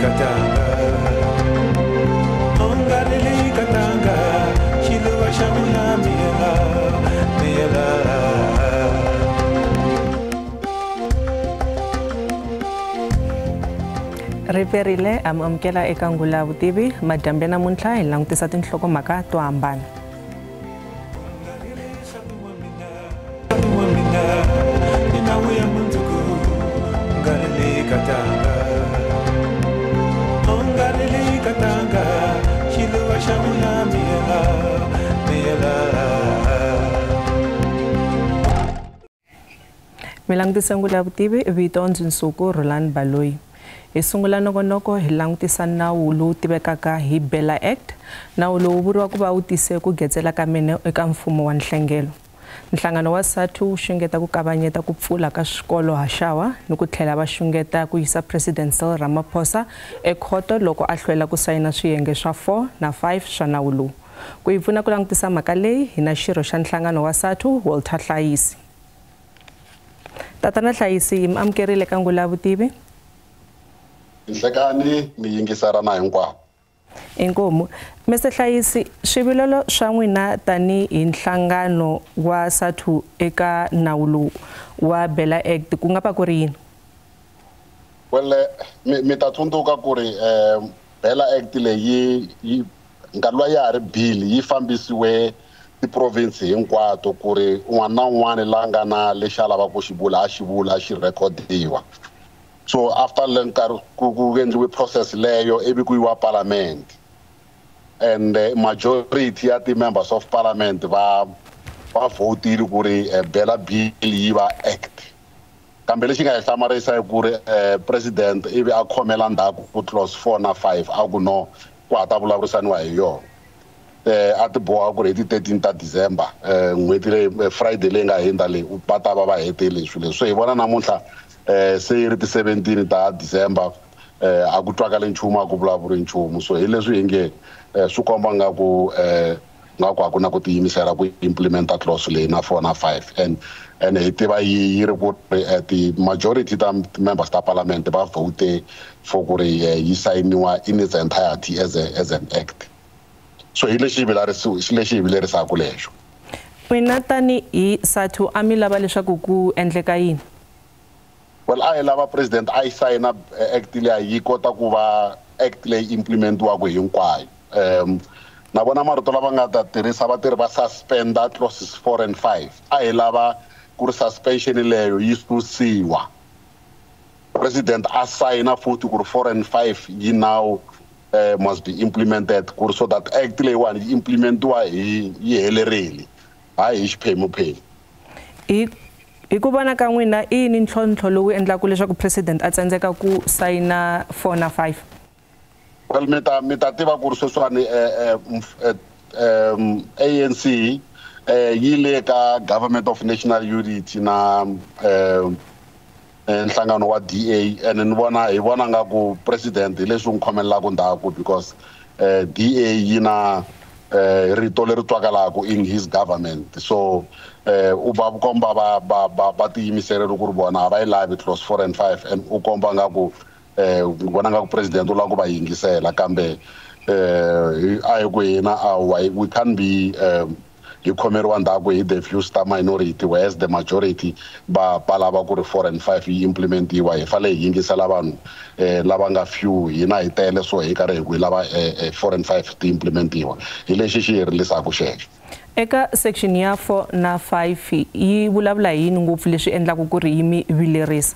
katanga, ungarili katanga, xiluva xa mina miyela, miyela. Riperile am amukela eka Ngula Vutivi madyambu ya namuntlha hi langutisa tinhlokomhaka to hambana. Mi langutisa Ngula Vutivi vito ndzi Nsuku Rhulani Baloyi. Hi sungula nongonoko hi langutisa nawu lowu tivekaka hi BELA Act. Nawu lowu vuriwa ku va wu tise ku getsela ka meno eka mfumo wa nhlengelo. Nhlangano wa SADTU wu xungeta ku kavanyeta ku pfula ka swikolo haxawa ni ku tlhela va xungeta ku yisa President Cyril Ramaphosa ekhoto loko a hlwela ku sayina swiyenge swa 4 na 5 swa nawu lowu. Ku hi pfuna ku langutisa mhaka leyi hi na xirho xa nhlangano wa SADTU Walter Hlayisi. Tatana Hlayisi, hi mi amukerile ka Ngula Vutivi. Nhlekani mi yingisarana hinkwavo. Inkomu. Mr Hlayisi, swivilelo swa n'wina tanihi nhlangano wa SADTU eka nawu lowu wa BELA Act ku nga va ku ri yini? Well, mi ta tsundzuka ku ri BELA Act leyi yi nkarhi luwa ya ha ri bill yi fambisiwe ti-province hinkwato ku ri un'wana na un'wana la nga na lexi a lavaka ku xi vula a xi vula xi rhekhodiwa. So after le nkarhi ku endliwe process leyo ivi ku yiwa parliament and majority ya ti-members of parliament va vhotile ku ri BELA bill yi va act. Kambe lexi nga hi hlamarisa i ku ri president ivi a khomela ndzhaku ku clause 4 na 5 a ku no ku ha ta vulavurisaniwa hi yona. A ti boha ku ri hi ti 13 ta December n'hweti leyi Friday leyi nga hundza leyi va ta va va hetile swilo leswi. So hi vona namuntlha se yi ri ti 17 ta December a ku twakali nchumu a ku vulavuri nchumu. So hi leswi hi nge swi komba nga ku a ku na ku tiyimisela ku implementa clause leyi na 4 na 5 and hi tiva yi ri ku ri ti-majority ta members ta parliament va vote for ku ri yi sayiniwa in its entirety as an act. So hi lexi hi vilerisaka lexo. N'wina tanihi SADTU a mi lava leswaku ku endleka yini? Well, a hi lava president a yi sayina act leyi yi kota ku va act leyi implementiwaka hinkwayo. Na vona marito lava nga ta tirhisa vatirhi va suspenda clauses 4 and 5. A hi lava ku ri suspension leyo yi susiwa. President a sayina futhi ku ri 4 and 5 yi now must be implemented ku ri so that act leyiwani yi implementiwa hi yi helerile, hayi hi xiphemuphemu. Hi ku vona ka n'wina i yini ntlhontlho lowu endlaka leswaku president a tsandzeka ku sayina 4 na 5? Well, mi ta tiva ku ri sweswiwani ANC yi le ka Government of National Unity na nhlangano wa DA and ni vona hi vona nga ku president hi leswi n'wi khomelelaka ndzhaku because DA yi na rito leri twakalaka in his government. So u va komba va tiyimiserile ku ri vona a va yi lavi clause 4 and 5 and u komba nga ku vona nga ku president u lava ku va yingisela kambe a hi ku hina we can't be hi khomeriwa ndzhaku hi the few star minority whereas the majority va lava ku ri 4 and 5 yi implementiwa. Hi fanele hi yingisela vanhu lava nga few, hina hi tele so hi karhi hi ku hi lava 4 and 5 ti implementiwa. Hi lexi xi hi rilisaka xexo. Eka section ya 4 na 5 yi vulavula hi yini ngopfu leswi endlaka ku ri yi mi vilerisa?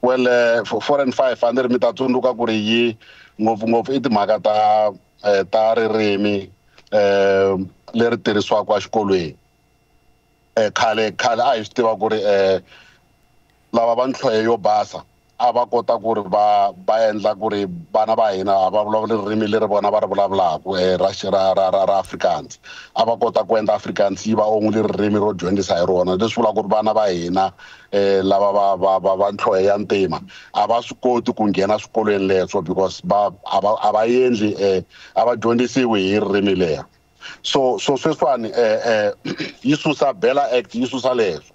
Well, 4 and 5 a ni ri mi ta tsundzuka ku ri yi ngopfungopfu i timhaka ta ririmi leri tirhisiwaka exikolweni. Khale a hi swi tiva ku ri lava va ntlhohe yo basa a va kota ku ri va endla ku ri vana va hina a va vulavuli ririmi leri vona va ri vulavulaka ra Afrikaans. A va kota ku endla Afrikaans yi va only ririmi ro dyondzisa hi rona, leswi vulaka ku ri vana va hina lava va ntlhohe ya ntima a va swi koti ku nghena swikolweni leswo because a va endli a va dyondzisiwi hi ririmi lero. So sweswiwani yi susa BELA Act yi susa leswo.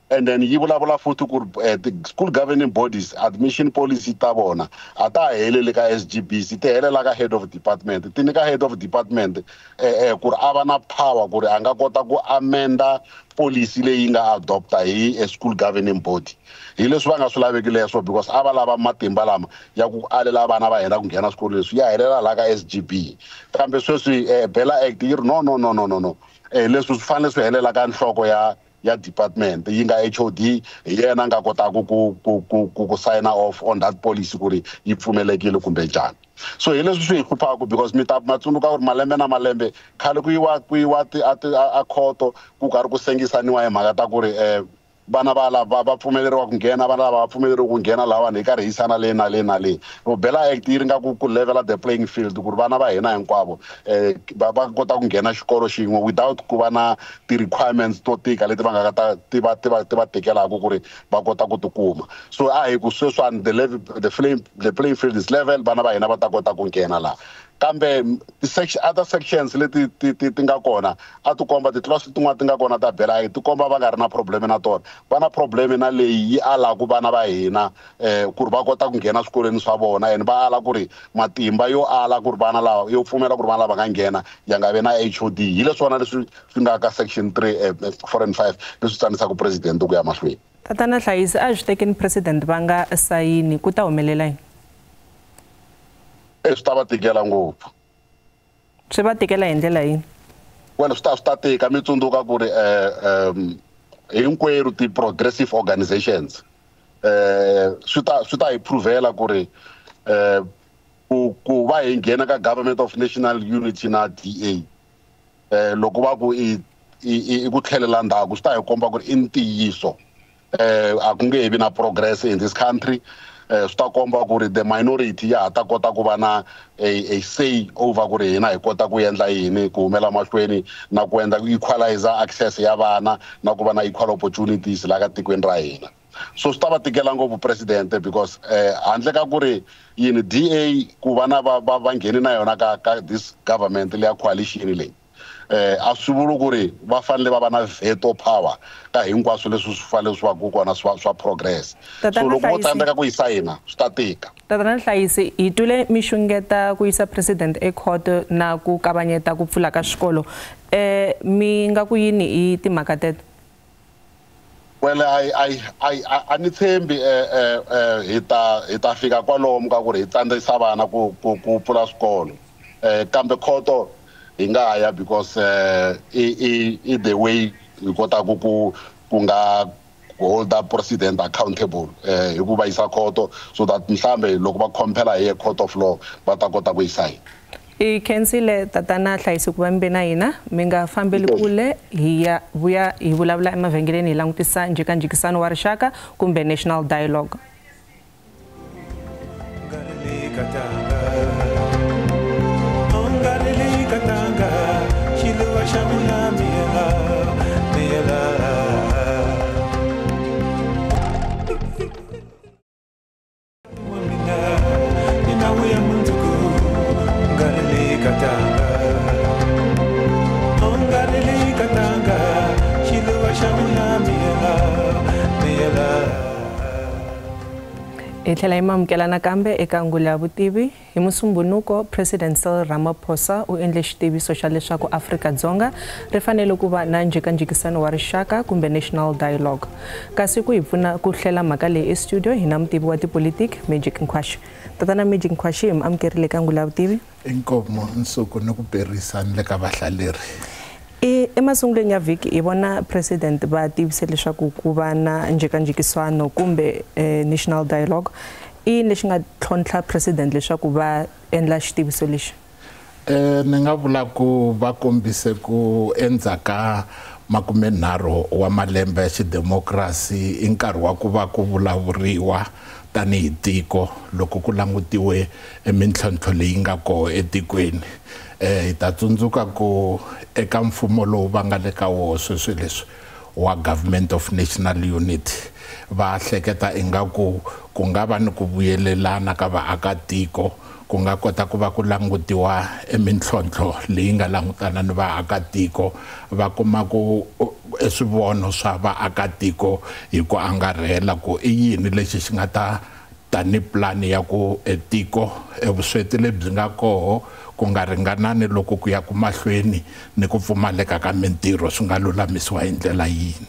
And then yi vulavula futhi ku ri school governing bodies admission policy ta vona a ta heleli ka SGBC, ti helela ka head of department. Ti nyika head of department ku ri a va na power ku ri a nga kota ku amenda policy leyi nga adopta hi a school governing body. Hi leswi va nga swi laveki leswo because a va lava matimba lama ya ku alela vana va hina ku nghena swikolo leswi ya helela laha ka SGB. Kambe sweswi BELA Act yi ri no no no no no no, leswi swi fanele swi helela ka nhloko ya department yi nga HOD, hi yena nga kotaka ku sign off on that policy ku ri yi pfumelekile kumbe njhani. So hi leswi swi hi hluphaka because mi ta matsundzuka ku ri malembe na malembe khale ku yiwa a khoto ku karhi ku sengisaniwa hi mhaka ta ku ri vana va lava va pfumeleriwa ku nghena, vana lava va pfumeleriwa ku nghena lawani hi karhi hi yisana le na le na le. BELA Act yi ringa ku levela the playing field ku ri vana va hina hinkwavo va kota ku nghena xikolo xin'we without ku va na ti-requirements to tika leti va nga ta ti va tikelaka ku ri va kota ku tikuma. So a hi ku sweswiwani the playing field is level, vana va hina va ta kota ku nghena laha. Kambe other sections leti ti nga kona a ti komba ti-clause tin'wana ti nga kona ta BELA Act ti komba va nga ri na problem na tona. Va na problem na leyi yi alaku vana va hina ku ri va kota ku nghena swikolweni swa vona, and va ala ku ri matimba yo ala ku ri vana lava yo pfumela ku ri vana lava nga nghena ya nga vi na HOD. Hi leswona leswi swi nga ka section 3 4 and 5 leswi tsanisaka president ku ya mahlweni. Tatana Hlayisi, a swi tekeni president va nga sayini ku ta humelela yini? Swi ta va tikela ngopfu. Swi va tikela hi ndlela yini? Well, swi ta tika. Mi tsundzuka ku ri hinkwerhu ti-progressive organizations swi ta hi provela ku ri ku va hi nghena ka Government of National Unity na DA loko va ku i ku tlhelela ndzhaku swi ta hi komba ku ri i ntiyiso a ku nge he vi na progress in this country. Swi ta komba ku ri the minority ya ha ta kota ku va na a say over ku ri hina hi kota ku endla yini ku humela mahlweni na ku endla ku equalize access ya vana na ku va na equal opportunities laha ka tikweni ra hina. So swi ta va tikela ngopfu president because handle ka ku ri yini DA ku va na va ngheni na yona ka this government leya coalition leyi a swi vuli ku ri va fanele va va na veto power ka hinkwaswo leswi swi fanele swi va ku kona swa progress. So loko vo tsandzeka ku yi sayina swi ta tika. Tatana Hlayisi, hi twile mi xungeta ku yisa president ekhoto na ku kavanyeta ku pfula ka swikolo. Mi nga ku yini hi timhaka teto? Well, a ni tshembi hi ta fika kwalomu ka ku ri hi tsandzisa vana ku pfula swikolo. Kambe khoto hi nga ya because i the way hi kotaka ku nga hold the president accountable hi ku va yisa khoto so that mhlambe loko va compela hi court of law va ta kota ku yi sayina. I khensile Tatana Hlayisi ku va mi ve na hina. Mi nga fambeli kule, hi ya vuya hi vulavula emavhengeleni hi langutisa njhekanjhekisano wa rixaka kumbe national dialogue. Hi tlhela hi mamukela nakambe eka ngula ya vutivi. Hi Musumbhunuko, President Cyril Ramaphosa u endle xitiviso xa leswaku Afrika-Dzonga ri fanele ku va na njhekanjhekisano wa rixaka kumbe national dialogue. Kasi ku hi pfuna ku hlela mhaka leyi estudio hi na mutivi wa tipolitiki Magic Nkhwashe. Tatana Magic Nkhwashe, hi mi amukerile ka ngula ya vutivi. Inkomo nsuku ni ku perisa ni le ka vahlaleri. Emasungulweni ya vhiki hi vona president va tivise leswaku ku va na njhekanjhekisano kumbe national dialogue. I yini lexi nga tlhontlha president leswaku va endla xitiviso lexi? Ni nga vula ku va kombise ku endzhaka 30 wa malembe ya xidemokirasi i nkarhi wa ku va ku vulavuriwa tanihi tiko loko ku langutiwe mintlhontlho leyi nga kona etikweni. Hi ta tsundzuka ku eka mfumo lowu va nga le ka wona sweswi leswi wa Government of National Unity. Va hleketa ingaku ku nga va ni ku vuyelelana ka vaakatiko, ku nga kota ku va ku langutiwa emintlhontlho leyi nga langutana ni vaakatiko, va kuma ku swivono swa vaakatiko hi ku angarhela ku i yini lexi xi nga ta tani plan ya ku etiko evusweti lebyi nga koho ku nga ringanani loko ku ya ku mahlweni ni ku pfumaleka ka mintirho swi nga lulamisiwa hi ndlela yini.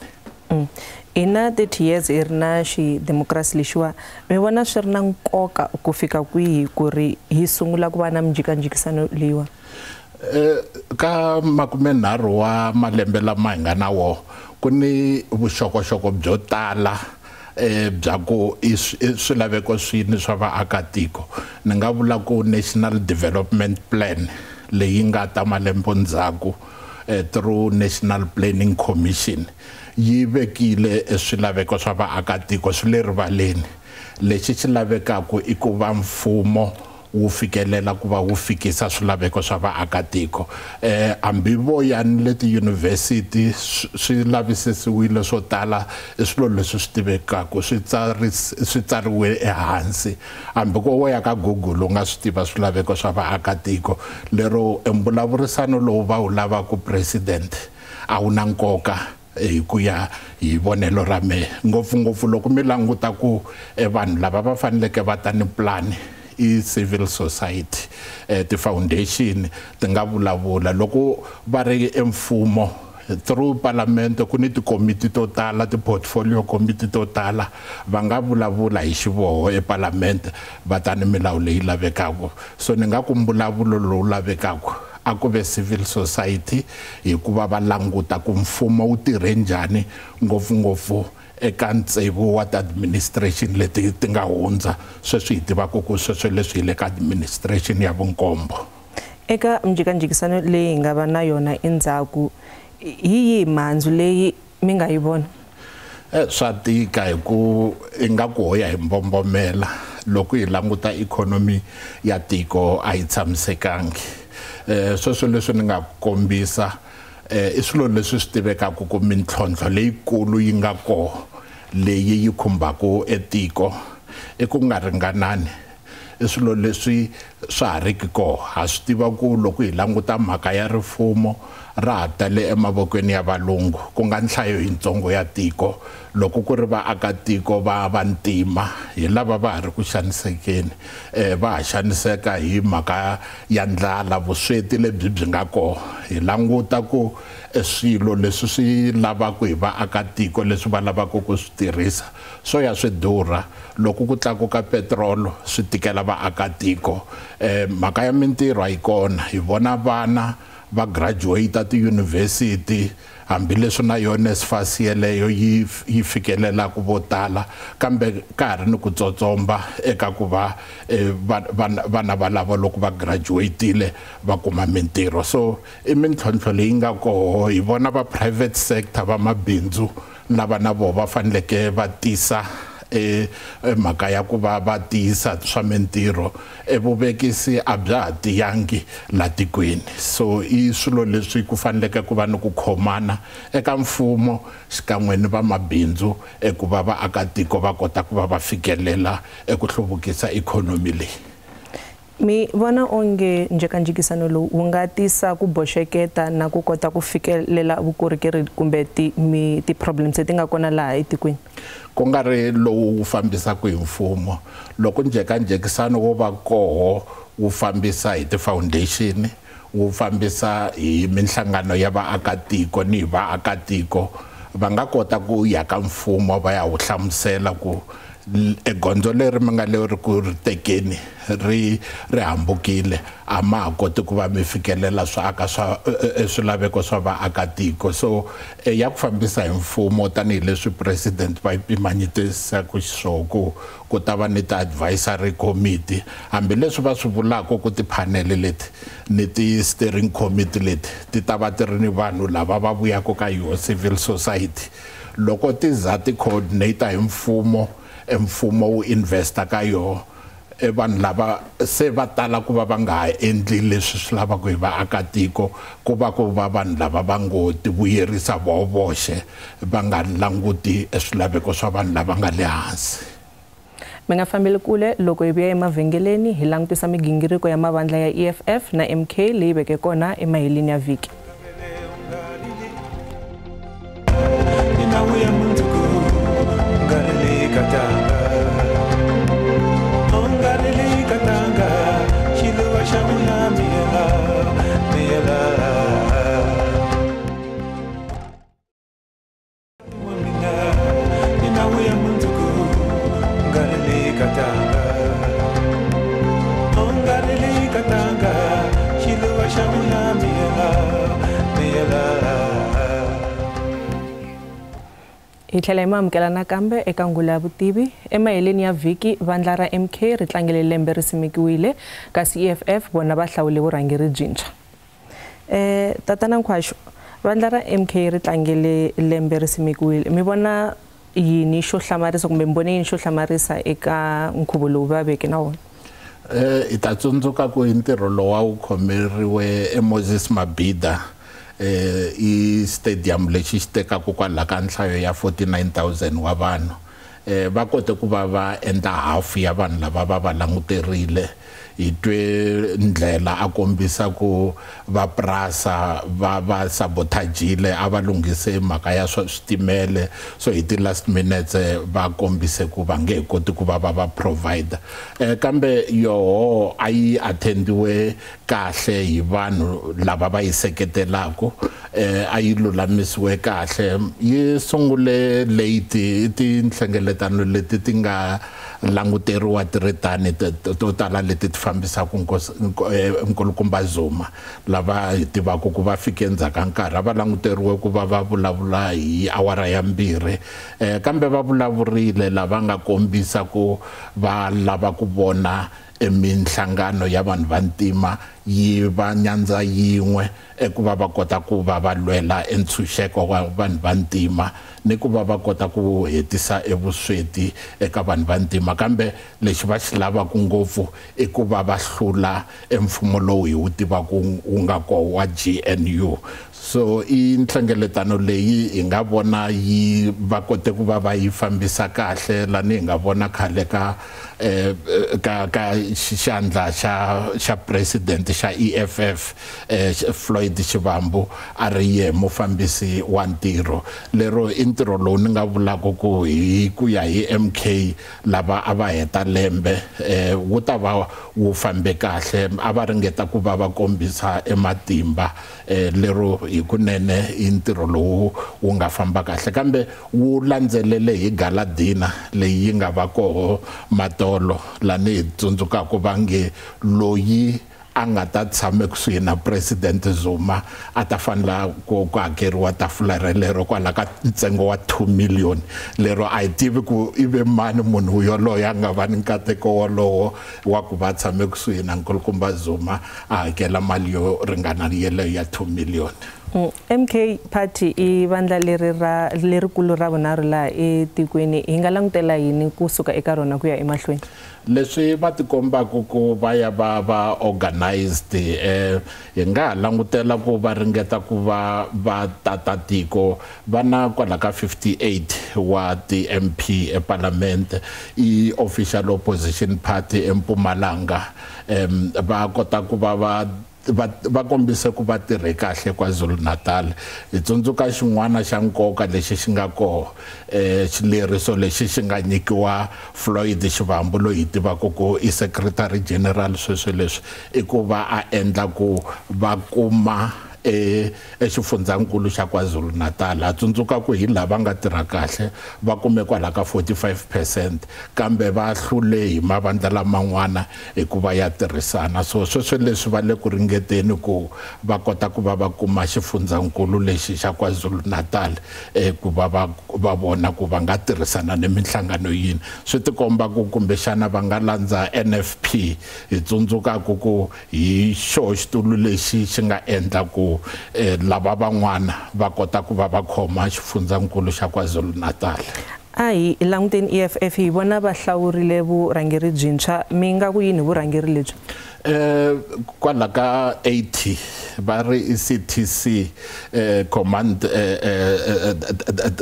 Ina 30 years i ri na xidemokirasi lexiwa, mi vona swi ri na nkoka ku fika kwihi ku ri hi sungula ku va na minjhekanjhekisano leyiwa? Ka 30 wa malembe lama hi nga na wona ku ni vuxokoxoko byo tala bya ku i swilaveko swini swa vaakatiko. Ni nga vula ku National Development Plan leyi nga ta malembe ndzhaku through National Planning Commission yi vekile swilaveko swa vaakatiko swi le rivaleni. Lexi xi lavekaka i ku va mfumo wu fikelela ku va wu fikisa swilaveko swa vaakatiko. Hambi vo ya ni le tiyunivhesiti swi lavisisiwile swo tala, i swilo leswi swi tivekaka, swi tsariwe ehansi. Hambi ko wo ya ka Google u nga swi tiva swilaveko swa vaakatiko. Lero mbulavurisano lowu va wu lavaka president a wu na nkoka hi ku ya hi vonelo ra mehe, ngopfungopfu loko mi languta ku vanhu lava va faneleke va ta ni plan i civil society, ti-foundation ti nga vulavula. Loko va ri emfumo through parliament ku ni tikomiti to tala, ti-portfolio committee to tala, va nga vulavula hi xivoho eparlamente va ta ni milawu leyi lavekaka. So ni nga ku mbulavulo lowu lavekaka a ku ve civil society, hikuva va languta ku mfumo wu tirhe njhani ngopfungopfu eka ntsevu wa ti-administration leti ti nga hundza. Sweswi hi tivaka ku sweswo leswi hi le ka administration ya vunkombo. Eka minjhekanjhekisano leyi hi nga va na yona endzhaku, hi yihi mihandzu leyi mi nga yi vona? Swa tika hi ku ingaku ho ya hi mbombomela. Loko hi languta ikhonomi ya tiko a yi tshamisekangi. Sweswo leswi ni nga kombisa i swilo leswi swi tivekaka ku mintlhontlho leyikulu yi nga koho leyi yi khumbaka etiko i ku nga ringanani. I swilo leswi swa ha riki koho. Ha swi tiva ku loko hi languta mhaka ya rifumo ra ha tale emavokweni ya valungu, ku nga nhlayo yitsongo ya tiko. Loko ku ri vaakatiko va vantima hi lava va ha ri ku xanisekeni, va ha xaniseka hi mhaka ya ndlala, vusweti lebyi byi nga koho. Hi languta ku swilo leswi swi lavaka hi vaakatiko leswi va lavaka ku swi tirhisa swo ya swi durha. Loko ku tlakuka petrol swi tikela vaakatiko. Mhaka ya mintirho a yi kona. Hi vona vana va graduate tiyunivhesiti, hambileswi na yona NSFAS yeleyo yi fikelelaka vo tala, kambe ka ha ri ni ku tsotsomba eka ku va vana va lava loko va graduate-ile va kuma mintirho. So i mintlhontlho leyi nga koho. Hi vona va private sector va mabindzu lava na voho va faneleke va tisa mhaka ya ku va va tiyisa swa mintirho. Vuvekisi a bya ha tiyangi la tikweni. So i swilo leswi ku faneleke ku va ni ku khomana eka mfumo xikan'we ni vamabindzu eku va vaakatiko va kota ku va va fikelela eku hluvukisa ikhonomi leyi. Mi vona onge njhekanjhekisano lowu wu nga tisa ku boxeketa na ku kota ku fikelela vukorhokeri kumbe ti-problems leti nga kona laha etikweni? Ku nga ri lowu wu fambisaka hi mfumo. Loko njhekanjhekisano wo va koho wu fambisa hi ti-foundation, wu fambisa hi minhlangano ya vaakatiko ni hi vaakatiko, va nga kota ku ya ka mfumo va ya wu hlamusela ku egondzo leri mi nga le ri ku ri tekeni ri hambukile, a ma ha koti ku va mi fikelela swa aka swa swilaveko swa vaakatiko. So ya ku fambisa hi mfumo tanihileswi president va yi pimanyetisaka xiswona ku ku ta va ni ti-advisory committee, hambileswi va swi vulaka ku tiphanele leti ni ti-steering committee leti ti ta va ti ri ni vanhu lava va vuyaka ka yoho civil society. Loko ti za ti coordinator hi mfumo, mfumo wu investa ka yoho, vanhu lava se va tala ku va va nga ha endli leswi swi lavaka hi vaakatiko, ku va ku va vanhu lava va ngo tivuyerisa voho voxe, va nga languti swilaveko swa vanhu lava nga le hansi. Mi nga fambeli kule, loko hi vuya emavhengeleni hi langutisa migingiriko ya mavandla ya EFF na MK leyi veke kona emaheleni ya vhiki. Hi tlhela hi mi amukela nakambe eka Ngula ya Vutivi. Emaheleni ya vhiki vandla ra MK ri tlangele lembe ri simekiwile, kasi EFF vona va hlawule vurhangeri byintshwa. Tatana Nkhwashu, vandla ra MK ri tlangele lembe ri simekiwile, mi vona yini xo hlamarisa kumbe mi vone yini xo hlamarisa eka nkhuvo lowu va veke na wona? Hi ta tsundzuka ku hi ntirho lowa wu khomeriwe eMoses Mabhida, i stadium lexi xi tekaka kwalaho ka nhlayo ya 49,000 wa vanhu. Va kote ku va va endla hafu ya vanhu lava va va languterile. Hi twe ndlela a kombisa ku va prasa va va sabotajile, a va lunghise mhaka ya swa switimele, so hi ti-last minutes va kombise ku va nge he koti ku va va va provider. Kambe yoho a yi attendiwe kahle hi vanhu lava va yi seketelaka, a yi lulamisiwe kahle. Yi sungule late, i tinhlengeletano leti ti nga languteriwa ti ri tani to tala leti ti fambisaka Nkulukumba Zuma, lava hi tivaka ku va fike endzhaku ka nkarhi. A va languteriwe ku va va vulavula hi awara ya 2, kambe va vulavurile lava nga kombisa ku va lava ku vona eminhlangano ya vanhu va ntima yi va nyandza yin'we, eku va va kota ku va va lwela entshunxeko wa vanhu va ntima ni ku va va kota ku hetisa evusweti eka vanhu va ntima. Kambe lexi va xi lavaka ngopfu i ku va va hlula emfumo lowu hi wu tivaka wu nga koho wa GNU. So i nhlengeletano leyi hi nga vona yi va kote ku va va yi fambisa kahle, lani hi nga vona khale ka ka xandla xa president xa EFF, Floyd Shivambu, a ri ye mufambisi wa ntirho. Lero i ntirho lowu ni nga vulaka ku hi ku ya hi MK lava a va heta lembe, wu ta va wu fambe kahle. A va ringeta ku va va kombisa ematimba, lero hi kunene i ntirho lowu wu nga famba kahle, kambe wu landzelele hi galadina leyi yi nga va koho matolo, lani hi tsundzukaka va nge loyi a nga ta tshama ekusuhi na President Zuma a ta fanela ku hakeriwa tafula relero kwala ka ntsengo wa 2 million. Lero a hi tivi ku i ve mani munhu yoloye a nga va ni nkateko wolowo wa ku va tshame kusuhi na Nkulukumba Zuma a hakela mali yo ringana yeleyo ya 2 million. MK Party i vandla leri ra lerikulu ra vunharhu laha etikweni, hi nga langutela yini kusuka eka rona ku ya emahlweni? Leswi va tikombaka ku va ya va va organized, hi nga ha langutela ku va ringeta ku va va tata tiko. Va na kwala ka 58 wa ti-MP eParliament, i official opposition party eMpumalanga. Va kota ku va va va kombise ku va tirhe kahle KwaZulu-Natal. Hi tsundzuka xin'wana xa nkoka lexi xi nga koho, xileriso lexi xi nga nyikiwa Floyd Shivambu loyi hi tivaka ku i secretary general sweswo leswi, i ku va a endla ku va kuma exifundzankulu xa KwaZulu-Natal. A tsundzuka ku hi lava nga tirha kahle va kume kwala ka 45%, kambe va hlule hi mavandla laman'wana hikuva ya tirhisana. So sweswo leswi va le ku ringeteni ku va kota ku va va kuma xifundzankulu lexi xa KwaZulu-Natal, ku va va vona ku va nga tirhisana ni minhlangano yini. Swi tikomba ku kumbexana va nga landza NFP. Hi tsundzuka ku hi xoho xitulu lexi xi nga endla ku lava van'wana va kota ku va va khoma xifundzankulu xa KwaZulu-Natal. A hi languteni EFF, hi vona va hlawurile vurhangeri byintshwa, mi nga ku yini vurhangeri lebyi? Kwala ka 80 va ri i CTC command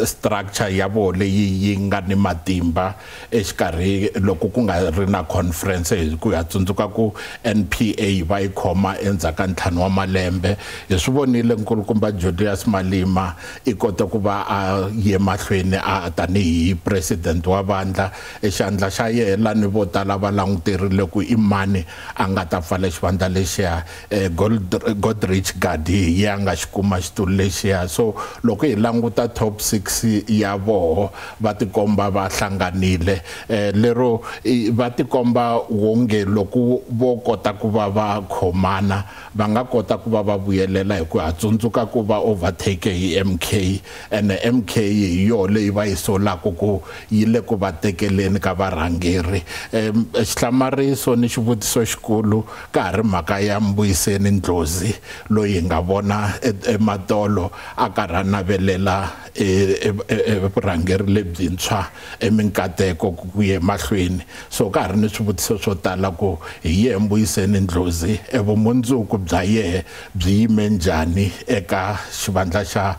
structure ya vo leyi yi nga ni matimba exikarhi loko ku nga ri na conference, hi ku ya tsundzuka ku NPA va yi khoma endzhaku ka 5 wa malembe. Hi swi vonile nkulukumba Julius Malema i kota ku va a ye mahlweni a tanihi president wa vandla, xandla xa yena ni vo tala va languterile ku i mani a nga ta pfala xivandla lexiya. Godrich Gardee ya nga xi kuma xitulu lexiya. So loko hi languta top 6 ya voho va tikomba va hlanganile, lero va tikomba wonge loko vo kota ku va va khomana va nga kota ku va va vuyelela, hi ku ha tsundzuka ku va overtake hi MK, ene MK hi yoho leyi va yi solaka ku yi le ku va tekeleni ka varhangeri. Xihlamariso ni xivutiso xikulu ka ha ri mhaka ya Mbuyiseni Ndlozi loyi hi nga vona ematolo a karhi a navelela vurhangeri lebyintshwa eminkateko ku ya emahlweni. So ka ha ri ni swivutiso swo tala ku hi yehe Mbuyiseni Ndlozi evumundzuku bya yehe byi yime njhani eka xivandla xa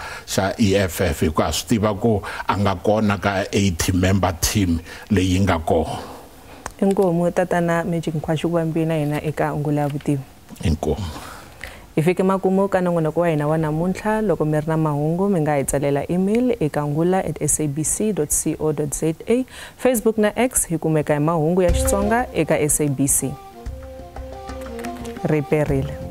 EFF, hikuva swi tiva ku a nga kona ka 80 member team leyi nga kona. Inkomu tatana Magic Nkhwashu ku va na hina eka Ngula ya Vutivi. Inkomu. Hi fike makumu ka nongonoko wa hina wa namuntlha. Loko mi ri na mahungu mi nga hi tsalela email eka ngula@sabc.co.za. Facebook na X hi kumeka hi mahungu ya Xitsonga eka SABC. Riperile.